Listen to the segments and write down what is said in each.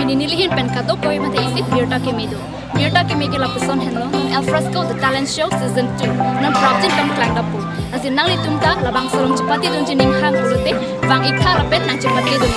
Ninilihin pen kato koi mate isi Mirta Kemido. Mirta Kemi ke lapison henlo Alfresco The Talent Show Season 2. Nan praptin kam klang dapu. Asin nang litumta labang solong cepati dun jining hang ulute bang ikha lapet nang cepati dun.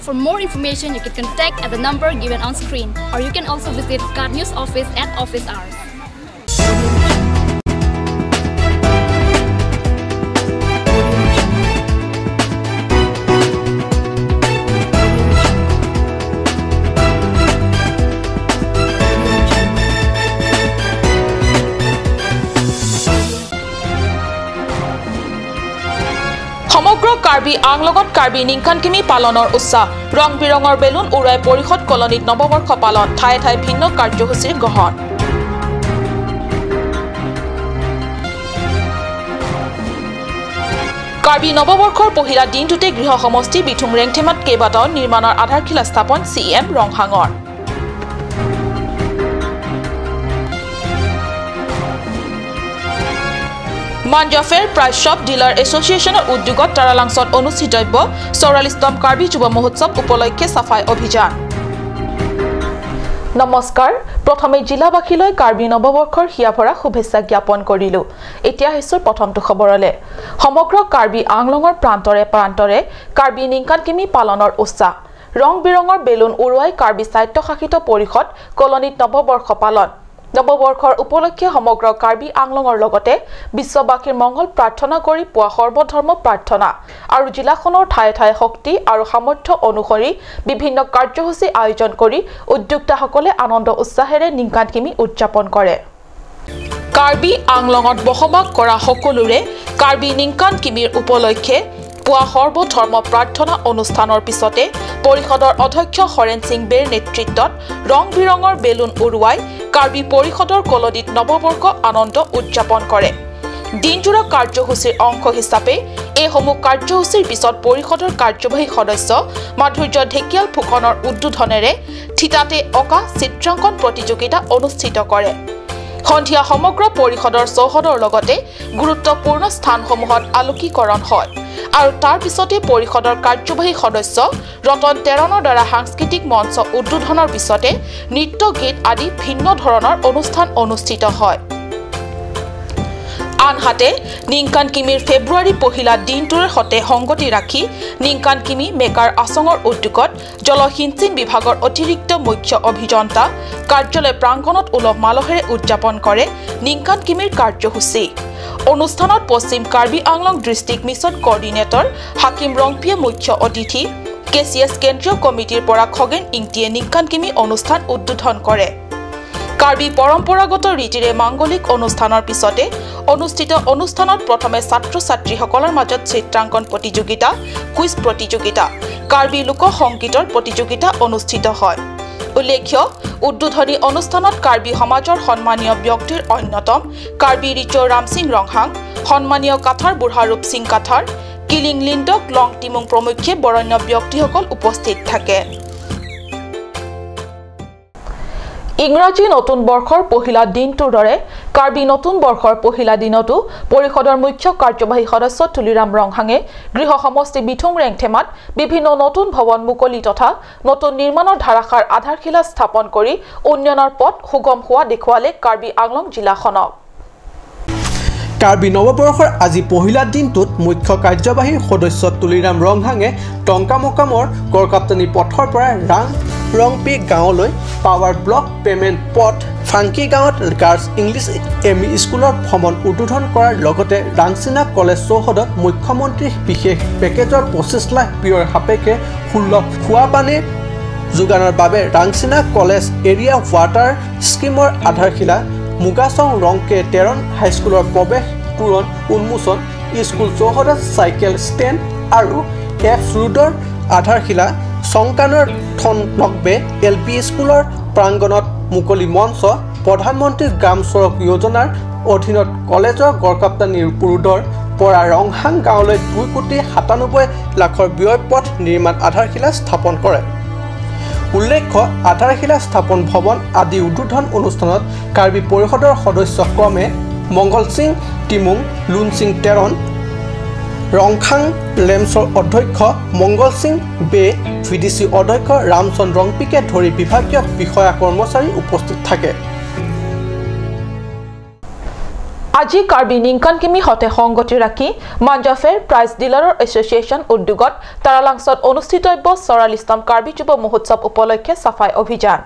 For more information, you can contact at the number given on screen, or you can also visit Card News office at office hours. সমগ্ৰ কাৰ্বি আংলঙত কাৰ্বি নিংখানকিমি পালনৰ উৎসাহ। ৰং বিৰঙৰ balloon উৰুৱাই পৰিষদ কলনীত নৱবৰ্ষ পালন। ঠায়ে ঠায়ে ভিন্ন কাৰ্যসূচীৰ গ্ৰহণ। কাৰ্বি নৱবৰ্ষৰ পহিলা দিনটোতে গৃহ সমষ্টি বিথুং ৰেংথেমাত কেইবাটাও নিৰ্মাণৰ আধাৰশিলা স্থাপন চি এম ৰংহাঙৰ। মাঞ্জা ফেৰ প্ৰাইজ শ্বপ ডিলাৰ এছ'চিয়েশ্যনৰ উদ্যোগত তাৰালাংছত অনুষ্ঠিতব্য 44তম কাৰ্বি যুৱ মহোৎসৱ উপলক্ষে চাফাই অভিযান। নমস্কাৰ, প্ৰথমে জিলাবাসীলৈ কাৰ্বি নৱবৰ্ষৰ হিয়াভৰা শুভেচ্ছা জ্ঞাপন কৰিলোঁ। এতিয়া আহিছোঁ প্ৰথমটো খবৰলৈ। সমগ্ৰ কাৰ্বি আংলঙৰ প্ৰান্তৰে প্ৰান্তৰে কাৰ্বি নিংকানকিমি পালনৰ উৎসাহ। ৰং বিৰঙৰ বেলুন উৰুৱাই কাৰ্বি স্বায়ত্তশাসিত পৰিষদ কলনীত নৱবৰ্ষ পালন। নৱবৰ্ষৰ উপলক্ষে সমগ্ৰ কাৰ্বি আংলঙৰ লগতে বিশ্ববাসীৰ মংগল প্ৰাৰ্থনা কৰি পুৱা সৰ্বধৰ্ম প্ৰাৰ্থনা আৰু জিলাখনৰ ঠায়ে ঠায়ে শক্তি আৰু সামৰ্থ্য অনুসৰি বিভিন্ন কাৰ্যসূচী আয়োজন কৰি উদ্যোক্তাসকলে আনন্দ উৎসাহেৰে নিংকানকিমি উদযাপন কৰে। কাৰ্বি আংলঙত বসবাস কৰা সকলোৰে কাৰ্বি নিংকানকিমিৰ উপলক্ষে পুৱা সৰ্বধৰ্ম প্ৰাৰ্থনা অনুষ্ঠানৰ পিছতে পৰিষদৰ অধ্যক্ষ হৰেণ সিং বেৰ নেতৃত্বত ৰং বিৰঙৰ বেলুন উৰুৱাই কাৰ্বি পৰিষদৰ কলনীত নৱবৰ্ষ আনন্দ উদযাপন কৰে। দিনজোৰা কাৰ্যসূচীৰ অংশ হিচাপে এইসমূহ কাৰ্যসূচীৰ পিছত পৰিষদৰ কাৰ্যবাহী সদস্য মাধুৰ্য ঢেকিয়াল ফুকনৰ উদ্বোধনেৰে থিতাতে অঁকা চিত্ৰাংকন প্ৰতিযোগিতা অনুষ্ঠিত কৰে। সন্ধিয়া সমগ্ৰ পৰিষদৰ চৌহদৰ লগতে গুৰুত্বপূৰ্ণ স্থানসমূহত আলোকীকৰণ হয় আৰু তাৰ পিছতে পৰিষদৰ কাৰ্যবাহী সদস্য ৰতন তেৰণৰ দ্বাৰা সাংস্কৃতিক মঞ্চ উদ্বোধনৰ পিছতে নৃত্য গীত আদি ভিন্ন ধৰণৰ অনুষ্ঠান অনুষ্ঠিত হয়। আনহাতে নিংকানকিমিৰ ফেব্ৰুৱাৰী পহিলা দিনটোৰ সৈতে সংগতি ৰাখি নিংকানকিমি মেকাৰ আচঙৰ উদ্যোগত জলসিঞ্চন বিভাগৰ অতিৰিক্ত মুখ্য অভিযন্তা কাৰ্যালয় প্ৰাংগণত উলহ মালহেৰে উদযাপন কৰে নিংকানকিমিৰ কাৰ্যসূচী। অনুষ্ঠানত পশ্চিম Karbi Anglong district mission coordinator Hakim ৰংপিয়ে মুখ্য অতিথি, কে চি এছ কেন্দ্ৰীয় কমিটিৰ পৰা খগেন ইংটিয়ে নিংকানকিমি অনুষ্ঠান উদ্বোধন কৰে। কাৰ্বি পৰম্পৰাগত ৰীতিৰে মাংগলিক অনুষ্ঠানৰ পিছতে অনুষ্ঠিত অনুষ্ঠানত প্ৰথমে ছাত্ৰ ছাত্ৰীসকলৰ মাজত চিত্ৰাংকন প্ৰতিযোগিতা, কুইজ প্ৰতিযোগিতা, কাৰ্বি লোকসংগীতৰ প্ৰতিযোগিতা অনুষ্ঠিত হয়। উল্লেখ্য, উদ্বোধনী অনুষ্ঠানত কাৰ্বি সমাজৰ সন্মানীয় ব্যক্তিৰ অন্যতম কাৰ্বি ৰিচৌ ৰামসিং ৰংহাং, সন্মানীয় কাথাৰ বুঢ়াৰূপ সিং কাথাৰ, কিলিং লিণ্ডক লং টিমুং প্ৰমুখ্যে বৰেণ্য ব্যক্তিসকল উপস্থিত থাকে। ইংৰাজী নতুন বৰ্ষৰ পহিলা দিনটোৰ দৰে কাৰ্বি নতুন বৰ্ষৰ পহিলা দিনতো পৰিষদৰ মুখ্য কাৰ্যবাহী সদস্য তুলিৰাম ৰংহাঙে গৃহ সমষ্টি বিথুং ৰেংথেমাত বিভিন্ন নতুন ভৱন মুকলি তথা নতুন নিৰ্মাণৰ ধাৰাসাৰ আধাৰশিলা স্থাপন কৰি উন্নয়নৰ পথ সুগম হোৱা দেখুৱালে কাৰ্বি আংলং জিলাখনক। কাৰ্বি নৱবৰ্ষৰ আজি পহিলা দিনটোত মুখ্য কাৰ্যবাহী সদস্য তুলিৰাম ৰংহাঙে টংকামকামৰ গড়কাপ্তানি পথৰ পৰা ৰাং ৰংপি গাঁৱলৈ পাৱাৰ ব্লক পেমেণ্ট পথ ফাংকি গাঁৱত গাৰ্লছ ইংলিছ এম ই স্কুলৰ ভৱন উদ্বোধন কৰাৰ লগতে ৰাংচিনা কলেজ চৌহদত মুখ্যমন্ত্ৰীৰ বিশেষ পেকেজৰ 25 লাখ ব্যয়ৰ সাপেক্ষে সুলভ খোৱা পানীৰ যোগানৰ বাবে ৰাংচিনা কলেজ এৰিয়া ৱাটাৰ স্কীমৰ আধাৰশিলা, মুগাচং ৰংকে টেৰণ হাইস্কুলৰ প্ৰৱেশ তোৰণ উন্মোচন, স্কুল চৌহদত চাইকেল ষ্টেণ্ড আৰু এফ ৰোডৰ আধাৰশিলা, চংকানৰ থন নকবে এল পি স্কুলৰ প্ৰাংগণত মুকলি মঞ্চ, প্ৰধানমন্ত্ৰী গ্ৰাম চড়ক যোজনাৰ অধীনত কলেজৰ গড়কাপ্তানি ৰোডৰ পৰা ৰংহাং গাঁৱলৈ 2 কোটি 97 লাখৰ ব্যয় পথ নিৰ্মাণ আধাৰশিলা স্থাপন কৰে। উল্লেখ্য, আধাৰশিলা স্থাপন ভৱন আদি উদ্বোধন অনুষ্ঠানত কাৰ্বি পৰিষদৰ সদস্য ক্ৰমে মংগল সিং টিমুং, লুন সিং টেৰণ, ৰংখাং লেমছৰ অধ্যক্ষ মংগল সিং বে, ভিডিচি অধ্যক্ষ ৰামচন্দ্ৰ ৰংপিকে ধৰি বিভাগীয় বিষয়া কৰ্মচাৰী উপস্থিত থাকে। আজি কাৰ্বি নিংকানকিমি সতে সংগতি ৰাখি মাঞ্জা ফেৰ প্ৰাইজ ডিলাৰৰ এছ'চিয়েশ্যন উদ্যোগত তাৰালাংছত অনুষ্ঠিতব্য 44তম কাৰ্বি যুৱ মহোৎসৱ উপলক্ষে চাফাই অভিযান।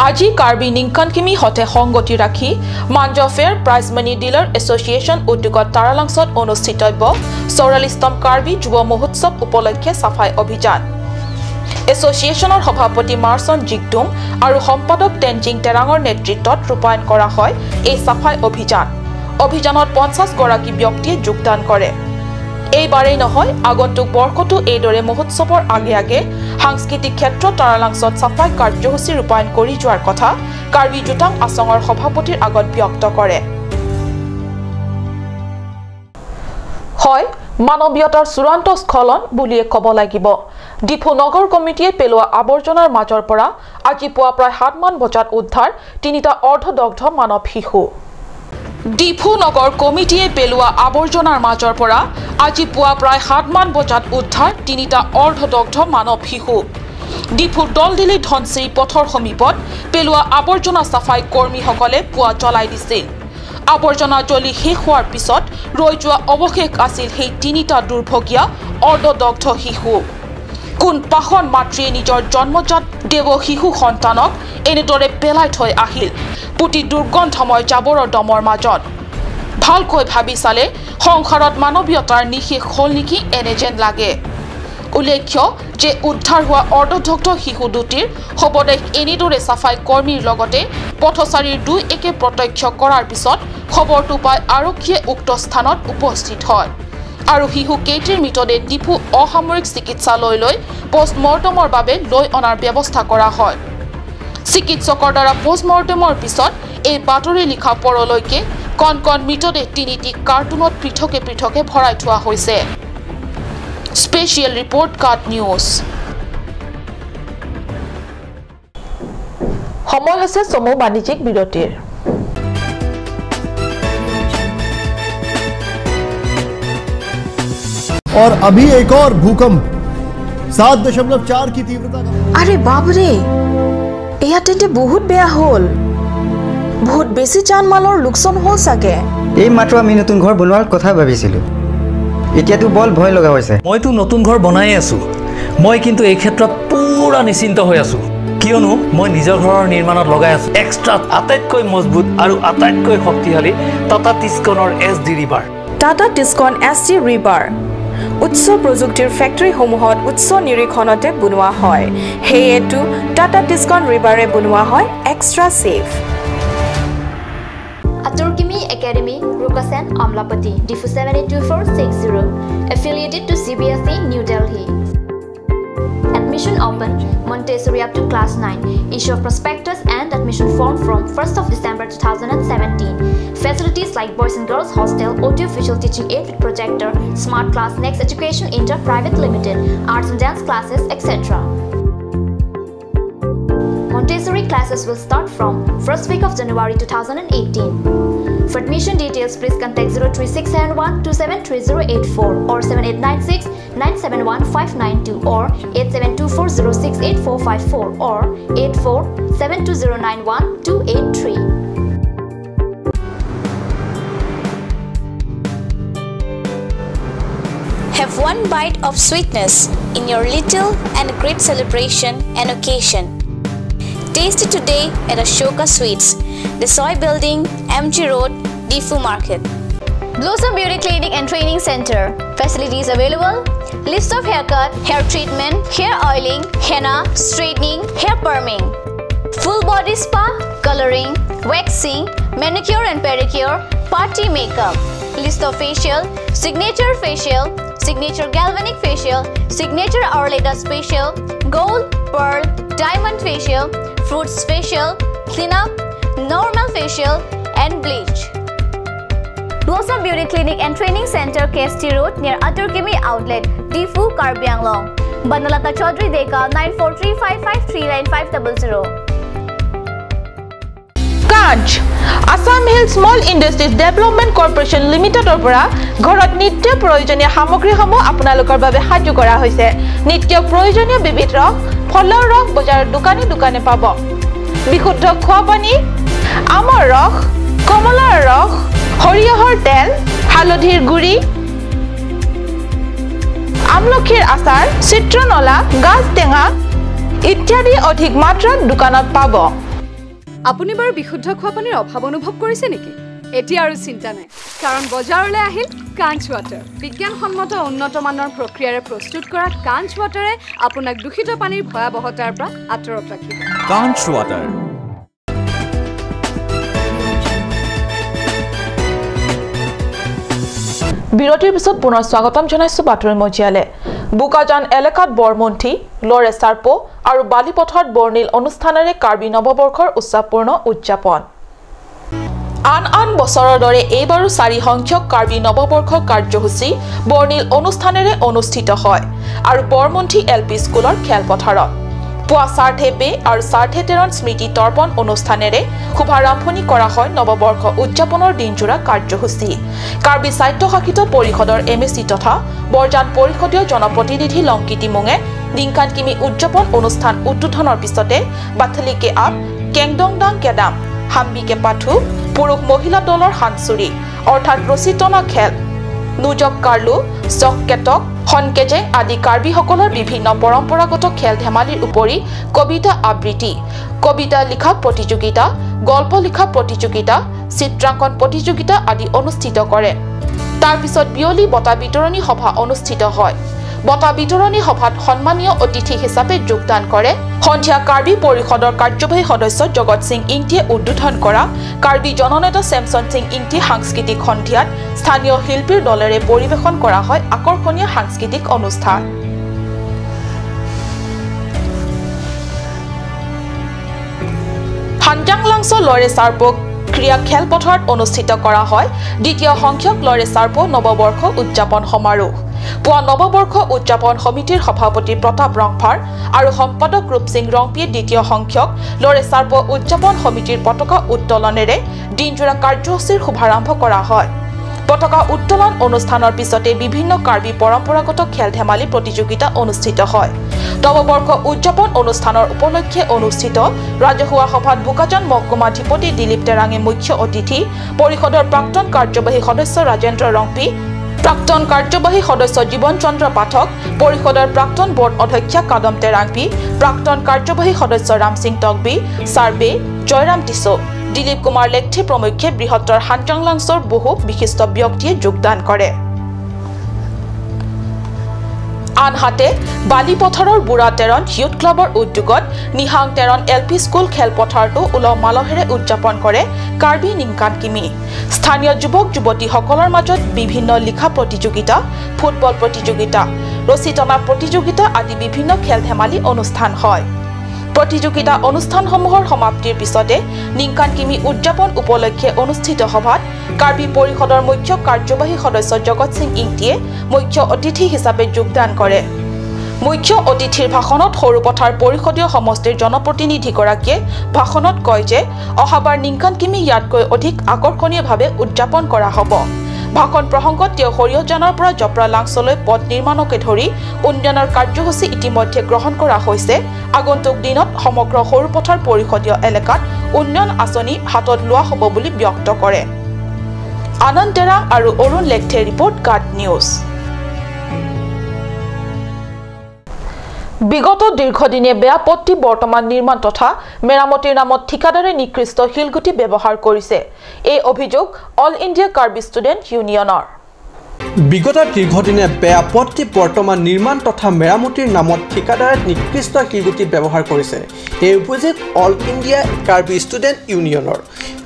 আজি কাৰ্বি নিংকানকিমি সতে সংগতি ৰাখি Manja fair prize money dealer association উদ্যোগত তাৰালাংছত অনুষ্ঠিতব্য 44তম কাৰ্বি যুৱ মহোৎসৱ উপলক্ষে চাফাই অভিযান। এছ'চিয়েশ্যনৰ সভাপতি মাৰ্চন জিগডুং আৰু সম্পাদক টেনজিং টেৰাঙৰ নেতৃত্বত ৰূপায়ণ কৰা হয় এই চাফাই অভিযান। অভিযানত 50 গৰাকী ব্যক্তিয়ে যোগদান কৰে। এইবাৰেই নহয়, আগন্তুক বৰ্ষতো এইদৰে মহোৎসৱৰ আগে আগে সাংস্কৃতিক ক্ষেত্ৰ তাৰালাংছত চাফাই কাৰ্যসূচী ৰূপায়ণ কৰি যোৱাৰ কথা কাৰ্বি জোটাং আচঙৰ সভাপতিৰ আগত ব্যক্ত কৰে। হয়, মানৱীয়তাৰ চূড়ান্ত স্খলন বুলিয়ে ক'ব লাগিব। ডিফু নগৰ কমিটিয়ে পেলোৱা আৱৰ্জনাৰ মাজৰ পৰা আজি পুৱা প্ৰায় 7মান বজাত উদ্ধাৰ 3টা অৰ্ধদগ্ধ মানৱ শিশু। ডিফু নগৰ কমিটিয়ে পেলোৱা আৱৰ্জনাৰ মাজৰ পৰা আজি পুৱা প্ৰায় 7মান বজাত উদ্ধাৰ 3টা অৰ্ধদগ্ধ মানৱ শিশু। ডিফুৰ দলদিলি ধনশিৰি পথৰ সমীপত পেলোৱা আৱৰ্জনা চাফাই কৰ্মীসকলে পুৱা জ্বলাই দিছিল। আৱৰ্জনা জ্বলি শেষ হোৱাৰ পিছত ৰৈ যোৱা অৱশেষ আছিল সেই 3টা দুৰ্ভগীয়া অৰ্ধদগ্ধ শিশু। কোন পাষণ মাতৃয়ে নিজৰ জন্মজাত দেৱ শিশু সন্তানক এনেদৰে পেলাই থৈ আহিল পুতি দুৰ্গন্ধময় জাবৰৰ দমৰ মাজত? ভালকৈ ভাবি চালে সংসাৰত মানৱীয়তাৰ নিশেষ হ'ল নেকি এনে যেন লাগে। উল্লেখ্য যে উদ্ধাৰ হোৱা অৰ্ধদগ্ধ শিশু দুটিৰ শৱদেহ এনেদৰে চাফাই কৰ্মীৰ লগতে পথচাৰীৰ দুই একে প্ৰত্যক্ষ কৰাৰ পিছত খবৰটো পাই আৰক্ষীয়ে উক্ত স্থানত উপস্থিত হয় আৰু শিশু কেইটিৰ মৃতদেহ ডিফু অসামৰিক চিকিৎসালয়লৈ পষ্টমৰ্টমৰ বাবে লৈ অনাৰ ব্যৱস্থা কৰা হয়। চিকিৎসকৰ দ্বাৰা পষ্টমৰ্টমৰ পিছত এই বাতৰি লিখা পৰলৈকে কণ কণ মৃতদেহ 3টি কাৰ্টুনত পৃথকে পৃথকে ভৰাই থোৱা হৈছে। স্পেচিয়েল ৰিপৰ্ট, কাট নিউজ। সময় হৈছে চমু বাণিজ্যিক বিৰতিৰ। और अभी एक और भूकंप 7.4 की तीव्रता का। अरे बाप रे, এয়া তেন্তে বহুত বেয়া হ'ল। বহুত বেছি জানমালৰ লোকচান হ'ল চাগে। এই মাত্ৰ আমি নতুন ঘৰ বনোৱাৰ কথা ভাবিছিলোঁ, এতিয়াতো বৰ ভয় লগা হৈছে। মইতো নতুন ঘৰ বনাই আছোঁ। মই কিন্তু এই ক্ষেত্ৰত পুৰা নিশ্চিন্ত হৈ আছোঁ, কিয়নো মই নিজৰ ঘৰৰ নিৰ্মাণত লগাই আছোঁ এক্সট্ৰা আটাইতকৈ মজবুত আৰু আটাইতকৈ শক্তিশালী Tata টিস্কনৰ SD rebar. Tata Tiscon SD rebar উচ্চ প্ৰযুক্তিৰ ফেক্টৰীসমূহত উচ্চ নিৰীক্ষণতে বনোৱা হয়, সেয়েতো টাটা টিস্কন ৰিবাৰে বনোৱা হয় extra safe. Aturkimi Academy, Rukasen, Amlapati, Difu 782460, affiliated to CBSE, New Delhi. Admission open, Montessori up to class 9, issue of prospectus and admission form from 1st of December 2017. Facilities like boys and girls hostel, audio-visual teaching aid with projector, smart class, Next Education Inter Private Limited, arts and dance classes, etc. Montessori classes will start from 1st week of January 2018. For admission details, please contact 03671 273084 or 7896 971592 or 8724068454 or 8472091283. Have one bite of sweetness in your little and great celebration and occasion. Taste it today at Ashoka Sweets, the Soy Building, MG Road, Difu Market. Blossom Beauty Clinic and Training Center. Facilities available: list of haircut, hair treatment, hair oiling, henna, straightening, hair perming, full body spa, coloring, waxing, manicure and pedicure, party makeup. List of facial, signature facial, signature galvanic facial, signature Arleta facial, gold, pearl, diamond facial, fruits facial, cleanup, normal facial and bleach. Blossom Beauty Clinic and Training Center, KST Road, near Aturkimi Outlet, Difu, Karbi Anglong. Banalata Chaudhary Deka 9435539500. Kanch Assam Hill Small Industries Development Corporation লিমিটেডৰ পৰা ঘৰত নিত্য প্ৰয়োজনীয় সামগ্ৰীসমূহ আপোনালোকৰ বাবে সাজু কৰা হৈছে। নিত্য প্ৰয়োজনীয় বিবিধ ৰস, ফলৰ ৰস বজাৰৰ দোকানে দোকানে পাব। বিশুদ্ধ খোৱা পানী, আমৰ ৰস, কমলাৰ ৰস, সৰিয়হৰ তেল, হালধিৰ গুড়ি, আমলখিৰ আচাৰ, চিত্ৰনলা, গাজ টেঙা ইত্যাদি অধিক মাত্ৰাত দোকানত পাব। আপুনি বাৰু বিশুদ্ধ খোৱা পানীৰ অভাৱ অনুভৱ কৰিছে নেকি? এতিয়া আৰু চিন্তা নাই, কাৰণ বজাৰলৈ আহিল কাঞ্চ ৱাটাৰ। বিজ্ঞানসন্মত উন্নত মানৰ প্ৰক্ৰিয়াৰে প্ৰস্তুত কৰা কাঞ্চ ৱাটাৰে আপোনাক দূষিত পানীৰ ভয়াৱহতাৰ পৰা আঁতৰত ৰাখিব। কাঞ্চ ৱাটাৰ। বিৰতিৰ পিছত পুনৰ স্বাগতম জনাইছো বাতৰি মজিয়ালে। বোকাজান এলেকাত বৰমন্থী, লৰে চাৰ্পো আৰু বালিপথাৰত বৰ্ণিল অনুষ্ঠানেৰে কাৰ্বি নৱবৰ্ষৰ উৎসৱপূৰ্ণ উদযাপন। আন আন বছৰৰ দৰে এইবাৰো 4 সংখ্যক কাৰ্বি নৱবৰ্ষ কাৰ্যসূচী বৰ্ণিল অনুষ্ঠানেৰে অনুষ্ঠিত হয় আৰু বৰমন্থী এল পি স্কুলৰ খেলপথাৰত পুৱা 4 বে আৰু 4.13 স্মৃতি তৰ্পণ অনুষ্ঠানেৰে শুভাৰম্ভণি কৰা হয় নৱবৰ্ষ উদযাপনৰ দিনজোৰা কাৰ্যসূচী। কাৰ্বি স্বায়ত্তশাসিত পৰিষদৰ এম এ চি তথা বৰজান পৰিষদীয় জনপ্ৰতিনিধি লংকিতি মুঙে ডিংকান কিমি উদযাপন অনুষ্ঠান উদ্বোধনৰ পিছতে বাথলি কে আপ, কেংডংডাং কেদাম, হাম্বি কে পাথু, পুৰুষ মহিলা দলৰ হানচুৰি অৰ্থাৎ ৰছী টনা খেল, নুজক কাৰ্লু, চক কেটক, হনকেজেং আদি কাৰ্বিসকলৰ বিভিন্ন পৰম্পৰাগত খেল ধেমালিৰ উপৰি কবিতা আবৃত্তি, কবিতা লিখা প্ৰতিযোগিতা, গল্প লিখা প্ৰতিযোগিতা, চিত্ৰাংকন প্ৰতিযোগিতা আদি অনুষ্ঠিত কৰে। তাৰ পিছত বিয়লি বঁটা বিতৰণী সভা অনুষ্ঠিত হয়। বঁটা বিতৰণী সভাত সন্মানীয় অতিথি হিচাপে যোগদান কৰে সন্ধিয়া কাৰ্বি পৰিষদৰ কাৰ্যবাহী সদস্য জগত সিং ইংটিয়ে উদ্বোধন কৰা কাৰ্বি জননেতা চেমছন সিং ইংটি সাংস্কৃতিক সন্ধিয়াত স্থানীয় শিল্পীৰ দলেৰে পৰিৱেশন কৰা হয় আকৰ্ষণীয় সাংস্কৃতিক অনুষ্ঠান। হানজাংলাংছ লৰে চাৰ্পক ক্ৰীড়া খেলপথাৰত অনুষ্ঠিত কৰা হয় দ্বিতীয় সংখ্যক লৰে চাৰ্প নৱবৰ্ষ উদযাপন সমাৰোহ। পুৱা নৱবৰ্ষ উদযাপন সমিতিৰ সভাপতি প্ৰতাপ ৰংফাৰ আৰু সম্পাদক ৰূপসিং ৰংপিয়ে দ্বিতীয় সংখ্যক লৰে চাৰ্প উদযাপন সমিতিৰ পতাকা উত্তোলনেৰে দিনজোৰা কাৰ্যসূচীৰ শুভাৰম্ভ কৰা হয়। পতাকা উত্তোলন অনুষ্ঠানৰ পিছতে বিভিন্ন কাৰ্বি পৰম্পৰাগত খেল ধেমালি প্ৰতিযোগিতা অনুষ্ঠিত হয়। নৱবৰ্ষ উদযাপন অনুষ্ঠানৰ উপলক্ষে অনুষ্ঠিত ৰাজহুৱা সভাত বোকাজান মহকুমাধিপতি দিলীপ তেৰাঙে মুখ্য অতিথি, পৰিষদৰ প্ৰাক্তন কাৰ্যবাহী সদস্য ৰাজেন্দ্ৰ ৰংপি, প্ৰাক্তন কাৰ্যবাহী সদস্য জীৱন চন্দ্ৰ পাঠক, পৰিষদৰ প্ৰাক্তন বোৰ্ড অধ্যক্ষা কাদম তেৰাংপি, প্ৰাক্তন কাৰ্যবাহী সদস্য ৰামসিং টকবি, চাৰ্বে জয়ৰাম টিছো, দিলীপ কুমাৰ লেখথে প্ৰমুখ্যে বৃহত্তৰ হানজাংলাংছৰ বহু বিশিষ্ট ব্যক্তিয়ে যোগদান কৰে। আনহাতে বালিপথাৰৰ বুঢ়া টেৰণ ইউথ ক্লাবৰ উদ্যোগত Nihang Teron L P school খেলপথাৰটো উলহ মালহেৰে উদযাপন কৰে কাৰ্বি নিংকান কিমি। স্থানীয় যুৱক যুৱতীসকলৰ মাজত বিভিন্ন লিখা প্ৰতিযোগিতা, ফুটবল প্ৰতিযোগিতা, ৰছী টনা প্ৰতিযোগিতা আদি বিভিন্ন খেল ধেমালি অনুষ্ঠান হয়। প্ৰতিযোগিতা অনুষ্ঠানসমূহৰ সমাপ্তিৰ পিছতে নিংকান কিমি উদযাপন উপলক্ষে অনুষ্ঠিত সভাত কাৰ্বি পৰিষদৰ মুখ্য কাৰ্যবাহী সদস্য জগত সিং ইংটিয়ে মুখ্য অতিথি হিচাপে যোগদান কৰে। মুখ্য অতিথিৰ ভাষণত সৰুপথাৰ পৰিষদীয় সমষ্টিৰ জনপ্ৰতিনিধিগৰাকীয়ে ভাষণত কয় যে অহাবাৰ নিংকান কিমি ইয়াতকৈ অধিক আকৰ্ষণীয়ভাৱে উদযাপন কৰা হ'ব। ভাষণ প্ৰসংগত তেওঁ সৰিয়হজানৰ পৰা জপৰা লাংচলৈ পথ নিৰ্মাণকে ধৰি উন্নয়নৰ কাৰ্যসূচী ইতিমধ্যে গ্ৰহণ কৰা হৈছে। আগন্তুক দিনত সমগ্ৰ সৰুপথাৰ পৰিষদীয় এলেকাত উন্নয়ন আঁচনি হাতত লোৱা হ'ব বুলি ব্যক্ত কৰে। আনন্দ তেৰাং আৰু অৰুণ লেখথে ৰিপৰ্ট, কাট নিউজ। বিগত দীৰ্ঘদিনে বেয়া পথটি বৰ্তমান নিৰ্মাণ তথা মেৰামতিৰ নামত ঠিকাদাৰে নিকৃষ্ট শিলগুটি ব্যৱহাৰ কৰিছে। এই অভিযোগ অল ইণ্ডিয়া কাৰ্বি ষ্টুডেণ্ট ইউনিয়নৰ। বিগত দীৰ্ঘদিনে বেয়া পথটি বৰ্তমান নিৰ্মাণ তথা মেৰামতিৰ নামত ঠিকাদাৰে নিকৃষ্ট শিলগুটি ব্যৱহাৰ কৰিছে। এই অভিযোগ অল ইণ্ডিয়া কাৰ্বি ষ্টুডেণ্ট ইউনিয়নৰ।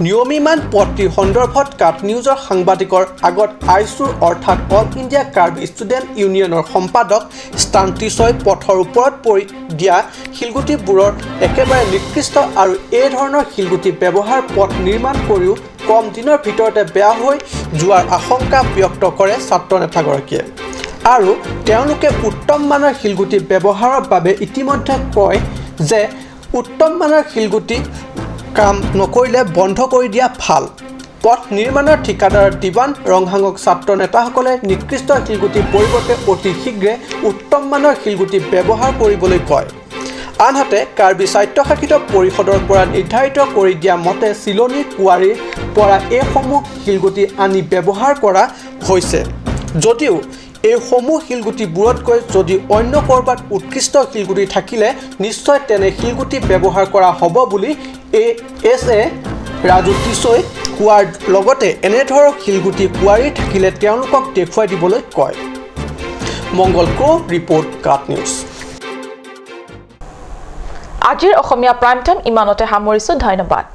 নিয়মীমান পথটিৰ সন্দৰ্ভত কাট নিউজৰ সাংবাদিকৰ আগত আইচুৰ অৰ্থাৎ অল ইণ্ডিয়া কাৰ্বি ষ্টুডেণ্ট ইউনিয়নৰ সম্পাদক স্তান্তিছয় পথৰ ওপৰত পৰি দিয়া শিলগুটিবোৰৰ একেবাৰে নিকৃষ্ট আৰু এই ধৰণৰ শিলগুটি ব্যৱহাৰ পথ নিৰ্মাণ কৰিও কম দিনৰ ভিতৰতে বেয়া হৈ যোৱাৰ আশংকা ব্যক্ত কৰে ছাত্ৰ নেতাগৰাকীয়ে। আৰু তেওঁলোকে উত্তম মানৰ শিলগুটি ব্যৱহাৰৰ বাবে ইতিমধ্যে কয় যে উত্তম মানৰ শিলগুটি কাম নকৰিলে বন্ধ কৰি দিয়া ভাল। পথ নিৰ্মাণৰ ঠিকাদাৰ দিৱান ৰংহাঙক ছাত্ৰ নেতাসকলে নিকৃষ্ট শিলগুটিৰ পৰিৱৰ্তে অতি শীঘ্ৰে উত্তম মানৰ শিলগুটি ব্যৱহাৰ কৰিবলৈ কয়। আনহাতে কাৰ্বি স্বায়ত্তশাসিত পৰিষদৰ পৰা নিৰ্ধাৰিত কৰি দিয়া মতে চিলনী কুঁৱাৰীৰ পৰা এইসমূহ শিলগুটি আনি ব্যৱহাৰ কৰা হৈছে যদিও এইসমূহ শিলগুটিবোৰতকৈ যদি অন্য ক'ৰবাত উৎকৃষ্ট শিলগুটি থাকিলে নিশ্চয় তেনে শিলগুটি ব্যৱহাৰ কৰা হ'ব বুলি এ এছ এ ৰাজু টিছৈ কোৱাৰ লগতে এনেধৰণৰ শিলগুটি কুঁৱাৰী থাকিলে তেওঁলোকক দেখুৱাই দিবলৈ কয়। মংগল ক্ৰ' ৰিপৰ্ট, কাট নিউজ। আজিৰ অসমীয়া প্ৰাইম টাইম ইমানতে সামৰিছোঁ। ধন্যবাদ।